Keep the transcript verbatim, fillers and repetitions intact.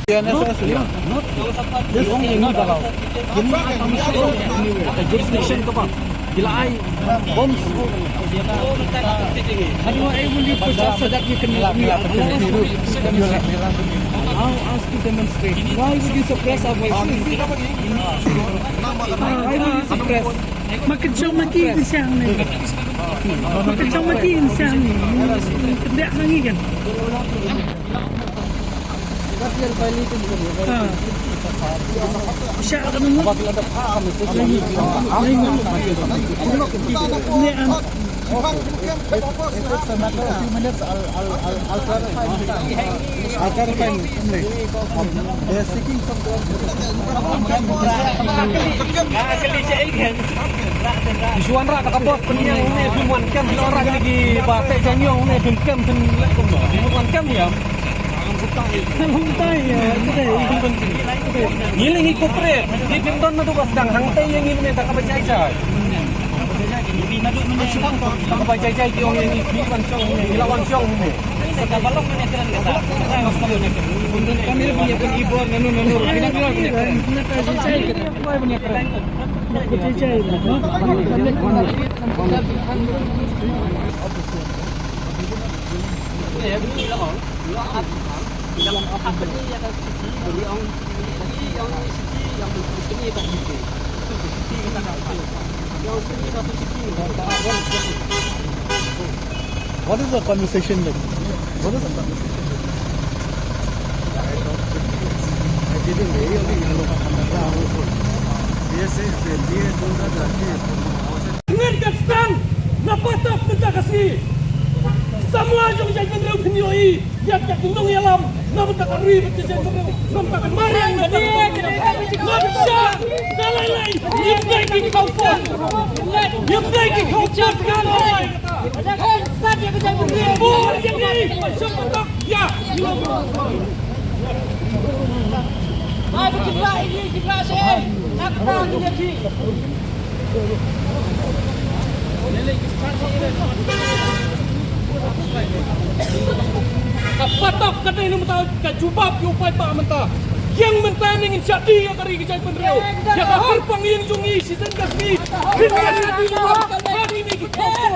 N S S, yeah. This is not allowed. Kine ki kam shu anywhere. Ka jurisdiction kaba ki la ai bombs. How do I, will you protest so that you can make me a protest? I'll ask you demonstrate. Why would you suppress our voices? Why would you suppress? Ma ka jong ma ki in siang ne. Ma ka jong ma ki in siang ne. Ka dak ma ngi kan. Ha. Sha ka nang. Ne an. If it's a matter of few minutes, I'll, I'll, I'll, I'll clarify. I'll clarify only. They're seeking some Ki shu wanrah da ka bos pynïeng ne, phim wan kem, ki la wanrah kine kiba teh jaiñiong ne, phim kem, phim leh kumno, phim wan kem ïa. Hangtai ïa, hangtai. Ngi leh ngi cooperate, ngi phim don naduh ba sdang, hangtai ïa ngi ne da kaba jai jai. Da kaba jai jai ki ong ïa ngi, ngi wan shong ne, ngi la wan shong ne. Sa ka balong ne kren kata. Kami le punya pengibor nanu nanu. What is the conversation like? What is the conversation? Ngan ka stang na patok mynta ka sngi. Samla jong jaitbynriew phin ïohi ïa ka nongïalam na bynta ka ri bad ka jaitbynriew, na bynta ka mariang, na bynta ka, na bynta ka, na lai lai. Ïa ki khawpot, ïa ki khawpot ka lai. Ka patok ka dei na mynta ka jubab ïa u paidbah mynta. Ïeng mynta ne ngin shah die ïa ka ri ka jaitbynriew. Ïa ka kyrpang ïing jong ngi shisien ka sngi. Ngin shah die ïa ka ri ka jaitbynriew.